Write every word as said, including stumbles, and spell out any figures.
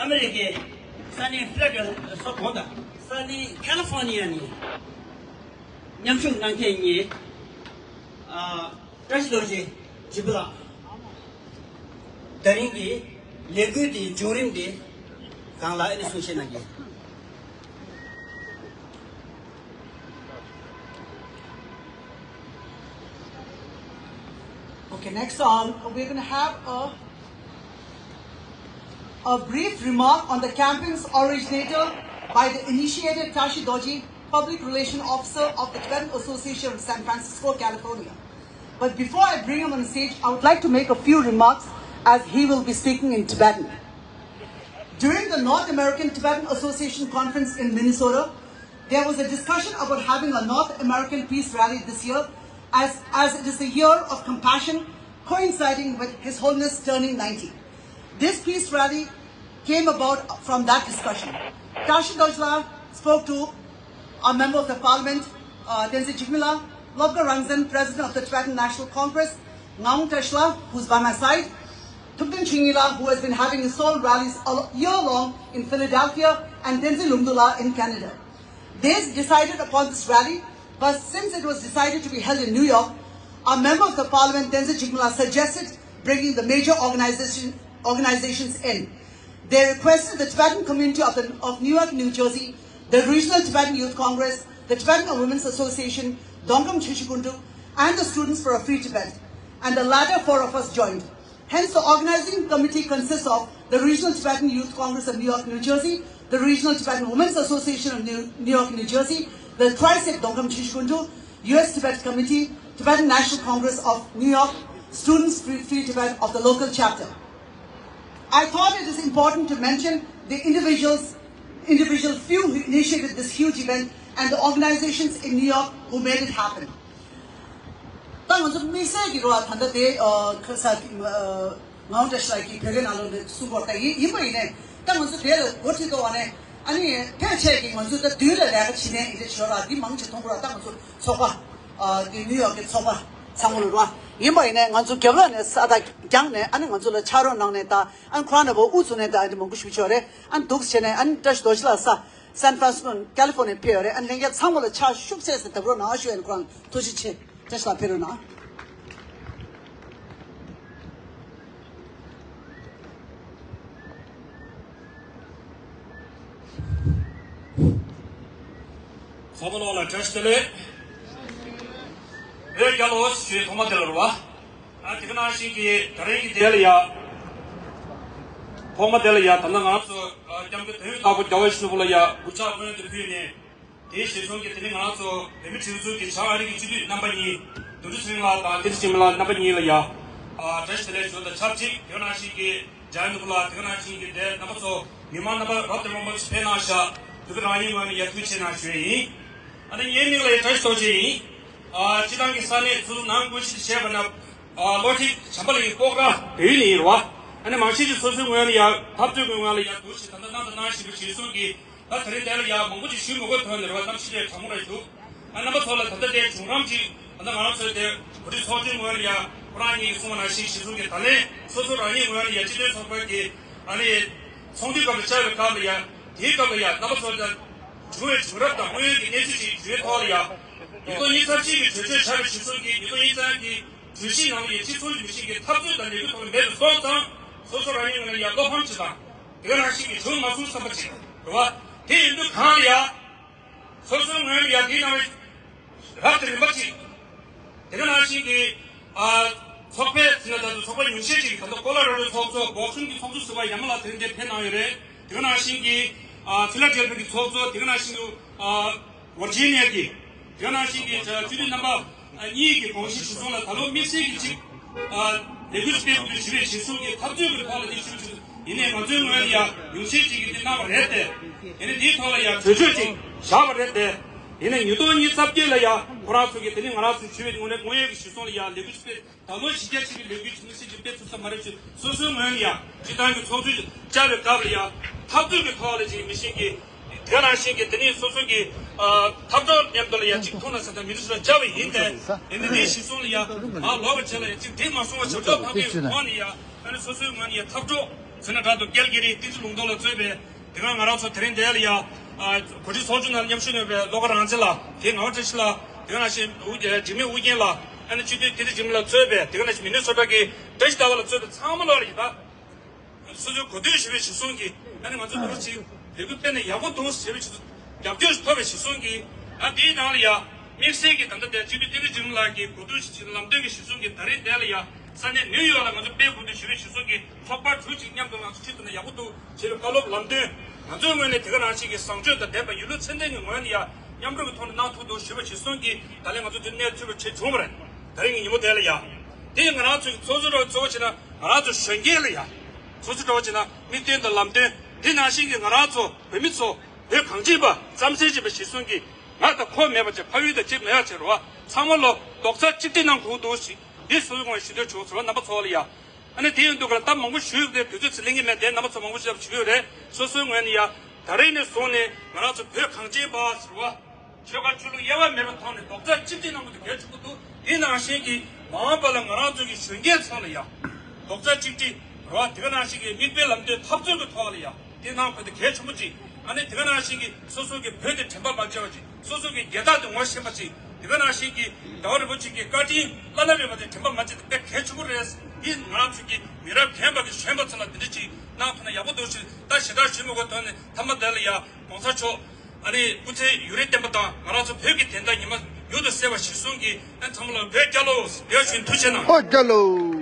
ཨ་མི་རི་ཀའི་ས་གནས་ཕི་ལ་ཌེལ་སོགས་གོང་དང་ས་གནས་ཁ་ལི་ཧྥོར་ནི་ཡ་ནས་མཉམ་ཞུགས་གནང་མཁན་གཉིས། ཨ། བཀྲ་ཤིས་རྡོ་རྗེ་སྦྱིན་པ་ལགས། ད་རིང་གི་ལས་འགུལ་འདིའི་བྱུང་རིམ་འདི་སྒང་ལ་ཨ་ནི་གསུང་བཤད་གནང་གི། Okay, next on, we're going to have a, a brief remark on the campaign's originator by the initiated Tashi Dorji, Public Relation Officer of the Tibetan Association of San Francisco, California. But before I bring him on the stage, I would like to make a few remarks as he will be speaking in Tibetan. During the North American Tibetan Association Conference in Minnesota, there was a discussion about having a North American peace rally this year, as, as it is the year of compassion coinciding with His Holiness turning ninety. This peace rally came about from that discussion. Tashi Dorji la spoke to our Member of the Parliament, uh, Tenzin Jigme la, Lobgar Rangzen, President of the Tibetan National Congress, Ngawang Tashi la, who's by my side, Thupten Chingyi la, who has been having his soul rallies all year long in Philadelphia, and Tenzin Lungdu la in Canada. They decided upon this rally, but since it was decided to be held in New York, our Member of the Parliament, Tenzin Jigme la, suggested bringing the major organization, organizations in. They requested the Tibetan community of, the, of Newark, New Jersey, the Regional Tibetan Youth Congress, the Tibetan Women's Association, Dongkam Chökyi Köntrü, and the Students for a Free Tibet, and the latter four of us joined. Hence, the organizing committee consists of the Regional Tibetan Youth Congress of New York, New Jersey, the Regional Tibetan Women's Association of New, New York, New Jersey, the TRICET Dongkam Chökyi Köntrü, U S Tibet Committee, Tibetan National Congress of New York, Students Free, Free Tibet of the local chapter. I thought it is important to mention the individuals, individual few who initiated this huge event and the organizations in New York who made it happen. ད་ང་ཚོ་དམིགས་བསལ་གྱི་རོ་ད་ལྟ་དེ་ཁ་ས་ངའོ་བཀྲ་ཤིས་ལགས་ཀྱིས་བོད་སྐད་ནང་ལོགས་ནས་གསུང་སྐོར་ད་ཡིན་ཡིན་པ་ཡིན་ནའི་ད་ང་ཚོ་དེ་ལ་འགོ་ཁྲིད་དོ་བ་ནས་ཨ་ནི་ཕལ་ཆེར་གྱིས་ང་ཚོ་ད་མདུན་ལ་ལས་ཀ་བྱེད་མཁན་ཡིན་དེ་ཞོར་ལ་འདི་མང་ཆེ་མཐོང་གི་ར། ད་ང་ཚོ་ཚོགས་པ་ཨ་འདི་ནིའུ་ཡོག་གི་ཚོགས་པ་ཚང་མ་ལ་རོ་ཡིན་པ་ཡིན་ནའི་ང་ཚོ་རྒྱབ་ལ་ནས་ས་ད་རྒྱང་ནས་ཨ་ནི་ང་ཚོ་ལ་ཕྱག་རོགས་གནང་ནས་ད་ཨ་ནི་ཁོ་རང་ནས་བོ་དབུ་བཙུགས་ནས་ད་ཨ་འདི་མང་པོ་ཞིག་བྱས་རེད། ཨ་ནི་འདུག་བྱས་ནས་ཨ་ནི་བཀྲ་ཤིས་རྡོ་རྗེ་ལགས་ས། སན་ཧྥ་རན་སི་སྐོ་ནས་ཀ་ལི་ཧྥོར་ནི་ཡ་ཕེབས་ཡོད་རེད། ཨ་ནི་ལྷན་རྒྱས་ཚང་མ་ལ་ཕྱག་ཤུགས་ཆེ་ཟེར་བཏབ་རོགས་གནང་ཞུ་ཡ། ཨ་ནི་ཁོ་རང་ཐུགས་རྗེ་ཆེ། བཀྲ་ཤིས་ལགས་ཕེབས་རོགས་གནང་། ཚང་མ་ལོག་ལ་བཀྲ་ཤིས་བདེ་ལེགས། བོད་རྒྱལ་ལོ་ཞེས་ཐོག་མ་དེ་ལ་རུ་བ། ཨ་དེ་ག་ནང་བཞིན་གྱི་ད་རིང་གི་དེ་ལ་ཡ། ཐོག་མ་དེ་ལ་ཡ་ད་ལྟ་ང་ཚོ་སྐྱབས་མགོན་དོན་ཡོད་བདག་པོ་རྒྱལ་བ་ཡིད་བཞིན་ནོར་བུ་ལ་ཡ་གུས་ཕྱག་སྔོན་དུ་ཕུལ་ནས། དེའི་རྗེས་ཚུན་གྱི་དེ་ནི་ང་རང་ཚོ་བོད་མི་སྒྲིག་འཛུགས་ཀྱི་བྱང་ཨ་རི་གི་སྤྱི་འཐུས་རྣམ་པ་གཉིས། དོན་གྲུབ་ཚེ་རིང་ལགས་དང་བསྟན་འཛིན་འཇིགས་མེད་ལགས་རྣམ་པ་གཉིས་ལ་ཡ། ཨ་བཀྲ་ཤིས་བདེ་ལེགས་ཞུ་བ་དང་ཆབས་ཅིག་དེ་ནང་བཞིན་གྱི་འཇམ་དབྱངས་ནོར་བུ་ལགས། དེ་ནང་བཞིན་གྱི་དེ་རྣམ་པ་ཚོ་མི་མང་རྣམ་པ་རབ་དང་རིམ་པ་ཞིག་ཕེབས་གནང་ཤག་དེ་ག་རང་ཉིད་ངོས་ནས་ཡ་ཐུགས་རྗེ་ཆེ་གནང་ཞུ་ཡས་ཡིན། ཨ་ནི་ངའི་མིང་ལ་ཡ་བཀྲ་ཤིས་རྡོ་རྗེ་ཡིན། ཨ་སྤྱི་བཏང་གི་ས་གནས་སོ་སོ་ནང་ཀུན་གཞི་བྱས་པ་ན། ཨ་བློ་ཁྲིད་བྱམས་པ་ལགས་ཀྱི་སྤོག་ར་བལ་ཡུལ་ནས་ཡིན་རེད་བ། ཨ་ནི་མང་ཆེ་ཞིག་སོ་སོའི་ངོས་ལ་ཡ་འཐབ་རྩོད་ཀྱི་ངོས་ལ་ཡ་འདུག་ཞིག་ད་ལྟ་གནང་དང་གནང་བཞིན་པ་ཞིག་གསུང་གི། ད་དེ་རིང་དེ་ལ་ཡ་མང་པོ་ཅིག་ཞུ་མི་དགོས་དོན་ནི་རེད་བ། གནམ་གཤིས་དེ་གྲང་མོ་རེད་འདུག་ཨ་རྣམ་པ་ཚོ་ལ་ད་ལྟ་དེ་བྱུང་རིམ་ཅིག་ད་ལྟ་ང་རང་ཚོའི་དེ་གོ་སྒྲིག་ཚོགས་ཆུང་ངོས་ལ་ཡ་ཁོ་རང་གཉིས་ཀྱིས་གསུངས་པ་ནང་བཞིན་གཞི་བཟུང་གི་ད་ལན་སོ་སོ་རང་ཉིད་ངོས་ལ་ཡ་སྤྱི་མཐུན་ཚོགས་པའི་གི་ཨ་ནི་ཚོགས་འདུའི་སྐབས་ལ་བཅར་བའི་སྐབས་ལ་ཡ་དེའི་སྐབས་ལ་ཡ་རྣམ་པ་ཚོ་ལ་བྱུང་བའི་བྱུང་རབས་དང་དངོས་ཡོད་ཀྱི་གནས་ཚུལ་ཅིག་བརྗོད་ཐོག་ལ་ཡ་ཉིས་སྟོང་ཉི་ཤུ་རྩ་གཅིག་གི་གྲོས་ཆོད་བཞག་པའི་གཞི་བཟུང་གི་ཉིས་སྟོང་ཉི་ཤུ་རྩ་གཉིས་ཀྱི་གྲོས་གཞིའི་ནང་ལ་ཡ་སྤྱི་ཚོགས་ཀྱི་མི་གཤིས་ཀྱི་འཐབ་རྩོད་དང་ལས་འགུལ་ཐོག་ལ་མེད་པ་སོང་ཙང་སོ་སོ་རང་ཉིད་ངོས་ལ་ཡ་བློ་ཕམ་ཅིག་དང་། དེ་ག་ནང་བཞིན་གྱི་བྱུང་མ་སོང་བསམ་པ་ཅིག་རེད་བ། དེ་ཡིན་དུས་གང་ལ་ཡ། སོ་སོའི་ངོས་ལ་ཡ་དེའི་ནང་རབ་དང་རིམ་པ་ཅིག་དེ་ག་ནང་བཞིན་གྱི་ཨ་ཚོགས་པའི་ཚིག་ན་ད་དུ་ཚོགས་པ་ཉུང་ཤས་ཅིག་ད་ལྟ་ཀོ་ལོ་ར་ཌོའི་ཚོགས་གཙོ་སྦོ་སི་ཊོན་གྱི་ཚོགས་གཙོ་ཟུར་པ་ཡ་མ་ལགས་དེ་རིང་འདིར་ཕེབས་གནང་ཡོད་རེད། དེ་ག་ནང་བཞིན་གྱི་ཨ་ཕི་ལ་ཌེལ་ཕི་ཡ་གི་ཚོགས་གཙོ། དེ་ག་ནང་བཞིན་གྱི་ཨ་ཝར་ཇི་ནི་ཡ་གི། དེ་ག་ནང་བཞིན་གྱི་ཨ་སྤྱི་འཐུས་རྣམ་པ་ཨ་གཉིས་ཀྱི་དགོངས་གཞི་གཞིར་བཟུང་ལ་ད་ལོ་དམིགས་བསལ་གྱི་ཅིག་ཨ་ལས་འགུལ་སྤེལ་དགོས་ཞུ་བའི་གཞིར་བཟུང་གི་འཐབ་རྩོད་ཀྱི་ཐོག་ལ་དེ་ཞུ་ཞུ། ཡིན་ནའི་ང་ཚོའི་ངོས་ལ་ཡ་ཉུང་ཤས་ཅིག་གིས་དེ་གནང་བ་རེད་དེ། ཡིན་ནའི་དེའི་ཐོག་ལ་ཡ་གྲོས་ཆོད་ཅིག་བཞག་པ་རེད་དེ། ཡིན་ནའི་ཉིས་སྟོང་ཉི་ཤུ་རྩ་བརྒྱད་ལ་ཡ་ཁོ་རང་ཚོ་གིས་དེ་ནི་ང་རང་ཚོས་ཞུ་བའི་དངོས་གནས་དངོས་ཡོད་ཀྱི་གཞིར་བཟུང་ལ་ཡ་ལས་འགུལ་སྤེལ། ད་ལོ་བཞི་བརྒྱ་ཅིག་གི་ལས་འགུལ་ཆུང་ཆུང་ཞིག་སྤེལ་ཐུབ་ས་མ་རེད་ཅེས་སོ་སོའི་ངོས་ནས་ཡང་སྤྱི་བཏང་གི་ཚོགས་གཙོས་བཅར་བའི་སྐབས་ལ་ཡང་འཐབ་རྩོད་ཀྱི་ཐོག་ལ་ཅིག་མི་ཤེས་ཀྱི། དེ་ནང་བཞིན་གྱི་དེ་ནས་སོ་སོ་གི་འཐབ་གྲོགས་མཉམ་དུ་ལ་ཡང་ཅིག་ཐུག་ན་ཟེར་ད་མི་འདུག་ཟེར་བཅར་བ་ཡིན་ཏེ། དེ་ནས་དེའི་གཞི་བཟུང་ལ་ཡང་ང་ལོག་པ་བྱས་ལ་ཡང་ཅིག་འགྲིག་མ་སོང་བ་བྱ་ཆོག་ཕ་གིའི་ཁོང་ནས་ཡང་ཨ་ནི་སོ་སོའི་ངོས་ནས་ཡང་འཐབ་གྲོགས། མཚོན་ན་དྲག་ཏུ་ཀལ་གི་རི་བསྟན་འཛིན་ལུང་རྟོགས་ལགས་གཙོས་པའི་དེ་སྒང་ང་རང་ཚོ་དེ་རིང་འདིར་ཡ་ཨ་གོ་སྒྲིག་ཚོགས་ཆུང་ནང་མཉམ་ཞུགས་གནང་བའི་བློ་དགའ་རང་བཙན་ལགས། དེ་ངག་དབང་བཀྲ་ཤིས་ལགས། དེ་སྒང་ནང་བཞིན་འུ་འབྲེལ་མི་ཨུ་རྒྱན་ལགས། ཨ་ནི་སྤྱི་འཐུས་བསྟན་འཛིན་འཇིགས་མེད་ལགས་གཙོས་པའི་དེ་སྒང་ནང་བཞིན་མི་ནི་སོ་ཊ་གི་བཀྲ་ཤིས་ཟླ་བ་ལགས་གཙོས་པའི་ཚང་མ་ལོག་ལ་ཡིན་ད། སོ་སོའི་གོ་ཐོས་ཞུ་བའི་གཞི་བཟུང་གིས་ཨ་ནི་ང་ཚོ་འདུག་ཅིག་ལས་འགུལ་སྤེལ་ནས་ཡག་པོ་འདུག་ཟེར་བའི་ཆེད་དུ་རྒྱབ་སྐྱོར་ཞིག་ཐོབ་པའི་གཞི་བཟུང་གིས། ཨ་དེའི་ནང་ལ་ཡ་དམིགས་བསལ་གྱི་ད་ལྟ་དེ་སྤྱི་འཐུས་བསྟན་འཛིན་འཇིགས་མེད་ལགས་ཀྱིས་གོ་སྒྲིག་ཞིག་ལམ་སྟོན་གྱི་གཞི་བཟུང་གིས་ད་རེས་འདིར་ལ་ཡ་ས་གནས་ནིའུ་ཡོག་ལ་ང་ཚོ་དཔལ་དགོན་དུ་ཞུ་བའི་གཞི་བཟུང་གིས་ཚོགས་པ་དྲུག་ཅིག་མཉམ་དུ་ང་ཚོ་ཁྲིད་ཐུབ་ན་ཡག་པོ་འདུག་ཅེས་པའི་བཀའ་སློབ་ལམ་སྟོན། ང་ཚོའི་ངོས་ནས་དེ་ག་ནང་བཞིན་གྱི་བཟང་སྤྱོད་དང་ལྡན་པ་ཡིད་བློ་ཚད་ལྡན་གྱི་ངོས་ནས་ཡ་མཉམ་རུབ་ཀྱི་ཐོག་ནས་གནང་ཐུབ་འདུག་ཞུ་བའི་གཞི་བཟུང་གིས་ད་ལན་ང་ཚོ་དེ་གནས་ཐུབ་པ་བྱེད་བྱུང་བ་རེད། ད་རིང་གི་ཉིན་མོ་དེ་ལ་ཡ། དེ་ཡིས་ང་རང་ཚོའི་ཚོགས་གཙོ་ར་གཙོ་བོ་བྱས་ན་ང་རང་ཚོ་གཞོན་སྐྱེས་ལ་ཡ། ཚོགས་གཙོ་གཙོ་བོ་བྱས་ན་དམིགས་དོན་དང་ལམ་སྟོན། དེ་ནང་བཞིན་གྱི་ང་རང་ཚོ་བོད་མི་ཚོ་བོད་གངས་ཅན་པ་རྩམ་ཟན་བྱེད་པའི་གཞི་བཟུང་གིས་ང་དང་ཁོ་མེད་པ་བྱས་ཕ་ཡུལ་དང་གཅིག་མེད་པ་བྱས་རོ། ཚང་མ་ལོ་རྡོག་རྩ་གཅིག་སྒྲིལ་གནང་དགོས་འདུག་ཞེས་འདི་སོ་སོའི་ངོས་ཞུ་འདོད་བྱུང་ཟེར་བ་རྣམ་པ་ཚོ་ལ་ཡ། ཨ་ནི་དེ་ཡིན་དུས་ཀར་ད་མང་པོ་ཞུས་ཏེ་དུས་ཚོད་ཚོད་ལེན་གྱི་མེད་དེ་རྣམ་པ་ཚོ་མང་པོ་ཞིག་ཞུས་ཡོད་རེད། སོ་སོའི་ངོས་ནས་ཡ་ད་རེས་ནས་བཟུང་ནས་ང་རང་ཚོ་བོད་གངས་ཅན་པ་ཟེར་བ། ཆོལ་ཁ་ཆོས་ལུགས་དབྱེ་བ་མེད་པའི་ཐོག་ནས་རྡོག་རྩ་གཅིག་སྒྲིལ་གནང་དགོས་དེ་གལ་ཆེན་པོ་འདུག་དེ་ནང་བཞིན་གྱི་མ་འོངས་པ་ལ་ང་རང་ཚོ་གི་གཞོན་སྐྱེས་ཚོ་ལ་ཡ། རྡོག་རྩ་གཅིག་སྒྲིལ་རོ། དེ་ག་ནང་བཞིན་གྱི་མིག་དཔེ་ལམ་སྟོན་འཐབ་རྩོད་ཀྱི་ཐོག་ལ་ཡ། དེ་གནང་དགོས་དེ་གལ་ཆེན་པོ་ཅིག་ཨ་ནི་དེ་ག་ནང་བཞིན་གྱི་སོ་སོ་གི་བོད་དེ་དྲན་པ་མ་བརྗེད་པ་ཅིག་སོ་སོ་གི་རྒྱལ་དར་དེ་ངོ་ཤེས་པ་ཅིག་དེ་ག་ནང་བཞིན་གྱི་རྒྱལ་བ་རིན་པོ་ཆེ་གི་བཀའ་དྲིན་བླ་ན་མེད་པ་དེ་དྲན་པ་མ་བརྗེད་དེ་དཔེ་གལ་ཆེན་པོ་རེད། འདི་ང་རང་ཚོ་གི་མི་རབས་རྒན་པ་གི་གཞོན་པ་ཚོ་ལ་འདི་འདྲ་ཅིག་གནང་ཐུབ་ན་ཡག་པོ་འདུག་ཞེས་ད་ཞེ་དྲག་ཞུ་མི་དགོས་དོན་ནི་ཐ་མ་དེ་ལ་ཡ་༸གོང་ས་མཆོག་ཨ་ནི་སྐུ་ཚེ་ཡུན་རིང་བརྟན་པ་དང་ང་རང་ཚོ་བོད་ཀྱི་བདེན་མཐའ་ཉི་མ་མྱུར་དུ་གསལ་བ་གཞིར་བཟུང་གིས་ཨ་ཚང་མ་ལ་བོད་རྒྱལ་ལོ། ཡ་ཞུ་ཐུགས་རྗེ་གནང་། ཨོ་རྒྱལ་ལོ།